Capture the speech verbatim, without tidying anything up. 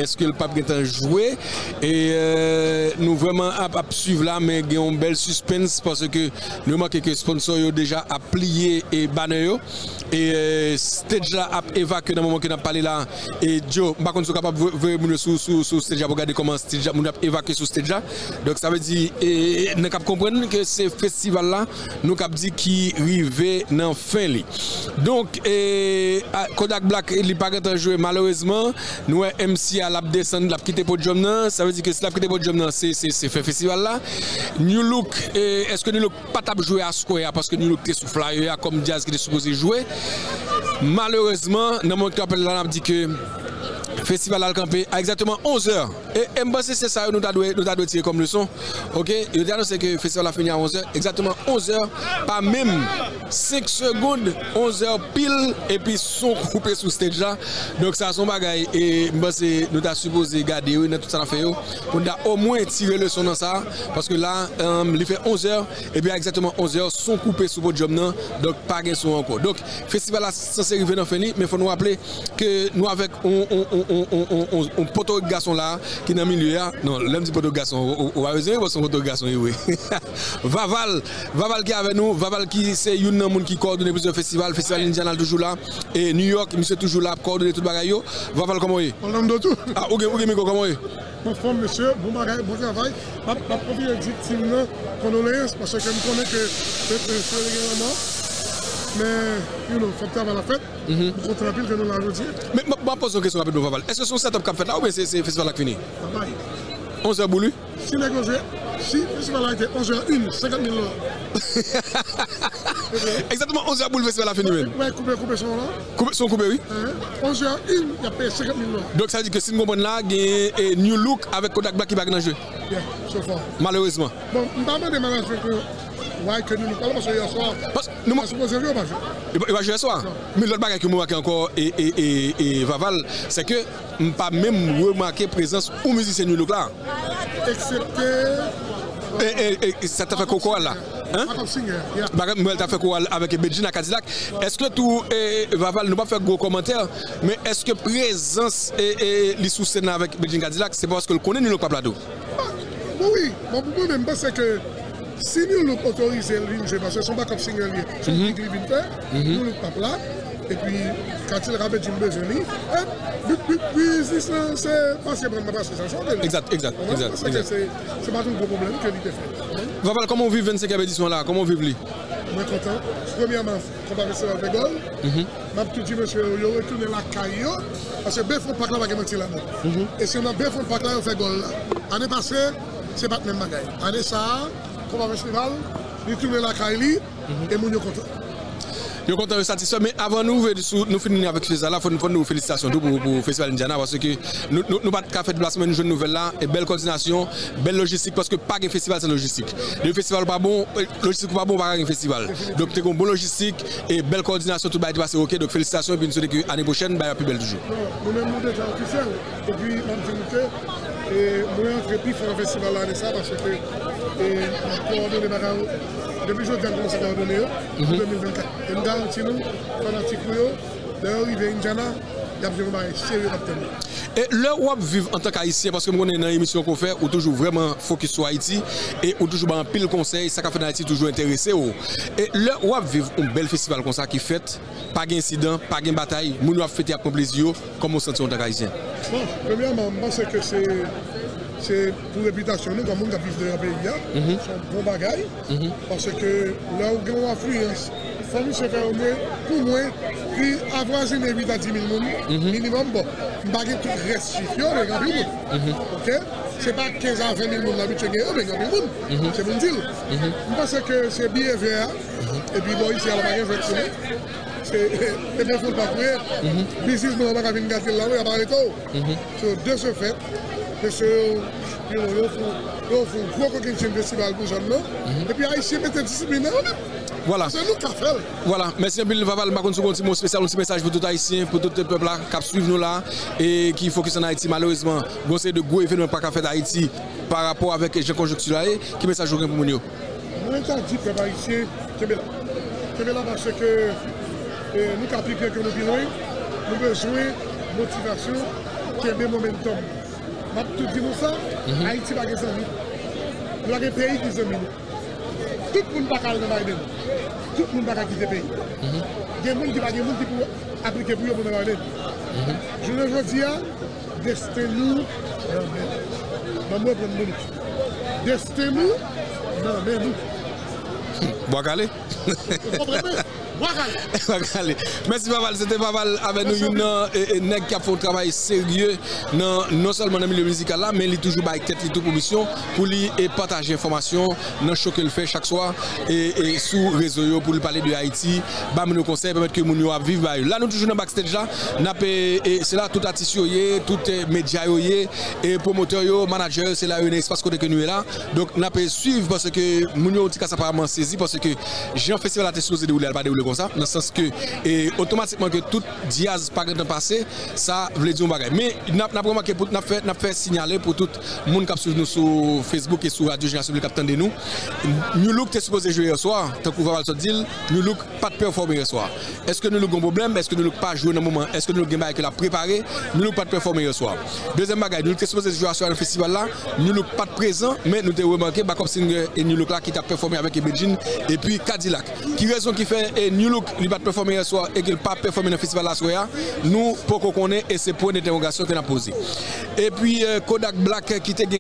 Èske l p ap gentan jwe? E, euh, nou vrèman ap, ap swiv la, men gen yon bèl sispens paske nou remake ke sponsò yo deja ap pliye e banè yo. E, euh, stage la ap evakye nan moman ke n ap pale la. E Joe, m pa konn si w kapab voye, voye moun yo sou, sou, sou stage la pou gade kòman stage la, moun yo ap evakye sou stage la. Donk, sa vle di, e, nou kab konprann ke se festival la, nou kab di ki rive nan fen li. Donk, e, a, Kodak Black, li pa gentan jwe, malerezman. Nou wè M C a, l ap desann, l ap kite podyòm nan. Sa vle di ke si l ap kite podyòm nan, se, se, se fen festival la. Nu Look, e, èske Nu Look pa t ap jwe aswè a, paske Nu Look te sou flyer a kòm djaz ki te sipoze jwe. Malerezman, nan moman ke n ap pale la, n ap di ke festival la al kanpe a egzakteman onz è. E, e m panse se sa yo nou ta dwe, nou ta dwe tire kòm leson. Oke? Yo te anonse ke festival la fini a onz è. Egzakteman onz è, pa menm senk segonn, onz è pil, epi son koupe sou stage la. Donk, sa se yon bagay, e m panse nou ta sipoze gade, wi, nan tout sa n ap fè yo, pou n ta omwen tire leson nan sa, paske la, um, li fè onz è, epi a egzakteman onz è, son koupe sou podyòm nan, donk pa gen son ankò. Donk, festival la sanse rive nan fen li, men fò nou raple ke nou avèk yon, yon, yon Potorik gason la, ki nan milye a. Non, lè m di Potorik gason, ou, ou, ou pa bezwen ri, paske se yon Potorik gason, wi. Vaval, Vaval ki avè nou, Vaval ki se youn nan moun ki kowòdone plizyè festival, Festival Indiana l toujou la, e New York, misye toujou la ap kowòdone tout bagay yo. Vaval, kòman w ye? Orlando tou. Ah, ou gen, ou gen mikwo, kòman w ye? Anfòm, mesye, bon bagay, bon travay. M ap, m ap pwofite di team nan kondoleyans, paske m konnen ke mesye gen lanmò. Men, you know, fòk travay la fèt. Mhm. M kontan anpil ke nou la jodi a. Men, m, m ap poze yon kesyon rapidman, Vaval. Èske se yon setup k ap fèt la, oubyen se, se festival la k fini? Babay. Onz è boul, wi. Si nèg yo jwe, si festival la te onz è en, senkant mil dola. Egzakteman onz è boul festival la fini, men. Wè, koupe, koupe son la. Koupe, son koupe, wi. Hein? Onz è en, y ap peye senkant mil dola. Donk, sa vle di ke si n konprann la, gen, e, Nu Look avèk Kodak Black ki pa gen nan jwe. Yeah, so far. Malerezman. Bon, m pa mande management pou why ke Nu Look pa la, paske yè swa, pas, nou, ta sipoze jwe, yo pa jwe. Yo pa, yo pa jwe yè swa. Non. Men lòt bagay ke m remake ankò, e, e, e, e, Vaval, se ke m pa menm remake prezans yon mizisyen Nu Look la. Eksepte. E, e, e, sa ta fè koral la. Hein? Backup singer, yeah. Backup, mwen ta fè koral avèk Bedjine a Kadilak. Èske tou, e, Vaval, nou pa fè gwo kòmantè, men èske prezans, e, e, li sou sèn nan avèk Bedjine Kadilak, se paske l konnen Nu Look p ap la tou? Bon, wi. Bon, pou mwen menm, m panse ke si Nu Look otorize l vin jwe, paske se yon backup singer li ye, se yon gig li vin fè, Nu Look p ap la, epi Kadilak avè di m bezwen li, e, bi-, bi-, biznis lan, se pase pran nan pase sa, sa w te li. Egzat, egzat, egzat, egzat. Paske se, se pa t yon gwo pwoblèm ke li te fè. Vaval, kòman w viv vennsenkyèm edisyon an la? Kòman w viv li? Mwen kontan. Premyèman, Konpa Festival fè gòl. M ap tou di mesye yo, yo retounen lakay yo, paske Befon Pak la pa gen manti ladan. E se nan Befon Pak la yo fè gòl la. Ane pase, se pa t menm bagay. Ane sa a, Konpa Festival, li tounen lakay li, e moun yo kontan. Yo kontan, yo satisfè, men avan nou rive sou, nou fini avèk festival la, fò, fò nou felisitasyon tou pou, pou Festival Indiana, paske nou, nou, nou pa t ka fè deplasman, nou jwenn nouvèl la, e bèl kòdinasyon, bèl lojistik, paske pa gen festival san lojistik. Depi festival ou pa bon, e, lojistik ou pa bon, ou pa ka gen festival. Donk, te gen yon bon lojistik, e bèl kowòdinasyon, tout bagay te pase oke. Donk, felisitasyon, epi nou swete ke ane pwochèn, bagay ap pi bèl toujou. Bon, nou menm, nou deja ofisyèl. Epi, m ap di nou ke, e, mwen antre pi fò nan festival la ane sa, paske, e, m ap kowòdone bagay yo. Depi jodi a, m kòmanse kowòdone yo, pou de mil vennkat. E m garanti nou, fanatik nou yo, lè yo rive Indiana, y ap jwenn yon bagay serye k ap tann yo. E lè w ap viv antank Ayisyen, paske m konnen nan emisyon ke w fè, ou toujou vrèman fokis sou Ayiti, e ou toujou bay anpil konsèy, sa k ap fèt an Ayiti toujou enterese w. E lè w ap viv yon bèl festival konsa ki fèt, pa gen ensidan, pa gen batay, moun yo ap fete, ap pran plezi yo, kòman w santi w antank Ayisyen? Bon, premyèman, m panse ke se, se pou repitasyon nou, kòm moun k ap viv deyò peyi a, se yon bon bagay. Paske lè w gen yon afliyans, fò misye fè omwen, pou mwen, li avwazine uit a di mil moun, minimòm. Bon, m pa gen tout rès chif yo, men gen anpil moun. Oke? Se pa kenz a ven mil moun n abitye gen yo, men gen anpil moun. Se pou m di l. M panse ke se biyevè a, epi bò isi a la pa gen jwèt sou li. Se, se byen fou l pa kouye. Biznisman yo pa ka vin gate l la, wi, y ap arete w. So, de ce fait, mesye yo, you know, yo fè, yo fè yon gwo kokennchenn festival pou zòn nan. Epi Ayisyen mete disiplin nan yo menm. Vwala. Se nou k ka fè l. Vwala. Mèsi anpil, Vaval. M pa konn si w gen yon ti mo espesyal, yon ti mesaj pou tout Ayisyen, pou tout pèp la k ap swiv nou la, e ki fokis ann Ayiti. Malerezman, gen yon seri de gwo evènman k pa ka fèt Ayiti pa rapò avèk jan konjonkti la ye. Ki mesaj ou gen pou moun yo? Mwen ta di pèp ayisyen, kenbe la. Kenbe la paske, e, nou ka pi byen ke nou pi lwen. Nou bezwen motivasyon, Kenbe momentum. M ap tou di nou sa, Ayiti pa gen zanmi. Nou pa gen peyi ki zanmi nou. Tout moun pa ka al nan Biden. Tout moun pa ka kite peyi. Gen moun ki pa gen moun ki pou aplike pou yo pou nan Biden. Jounen jodi a, desten nou nan men nou. Ban m reprann mo nou. Desten nou nan men nou. Bwa kale. Ou konprann mwen? Bwa kale. Bwa kale. Mèsi Paval, se te Paval avè nou, youn nan e, e, nèg k ap fè yon travay serye nan, non sèlman nan milye mizikal la, men li toujou bay tèt li tou pou misyon pou li e pataje enfòmasyon nan cho ke l fè chak swa e, e sou rezo yo pou li pale de Ayiti, ba moun yo konsèy, pèmèt ke moun yo ap viv ba yo. La nou toujou nan backstage la, n ap e, e se la tout atis yo ye, tout e, medya yo ye, e pwomotè yo, manadjè yo, se la yo nan espas kote ke nou ye la. Donk n ap e, swiv paske moun yo ti kas aparamman sezi paske jan festival la te sipoze dewoule a, l pa dewoule konsa, nan sans ke e, otomatikman ke tout djaz pa gentan pase, sa vle di yon bagay. Men n ap, n ap remake pou n ap fè, n ap fè siyale pou tout moun k ap swiv nou sou Facebook e sou radyo Jenerasyon Bleu k ap tande nou. Nu Look te sipoze jwe yè swa, tankou Paval sot di l, Nu Look pa t pèfòme yè swa. Èske Nu Look gon pwoblèm? Èske Nu Look pa jwe nan moman? Èske Nu Look gen bagay ke l ap prepare? Nu Look pa t pèfòme yè swa. Dezyèm bagay, Nu Look te sipoze jwe aswè nan festival la, Nu Look pa t prezan, men nou te remake backup singer e Nu Look la ki t ap pèfòme avèk e Bedjine epi Kadilak. Ki rezon ki fè e Nu Look li pa t pèfòme yè swa e ke l pa pèfòme nan festival la aswè a? Nou poko konnen e se pwen dentèwogasyon ke n ap poze. Epi e, Kodak Black ki te gen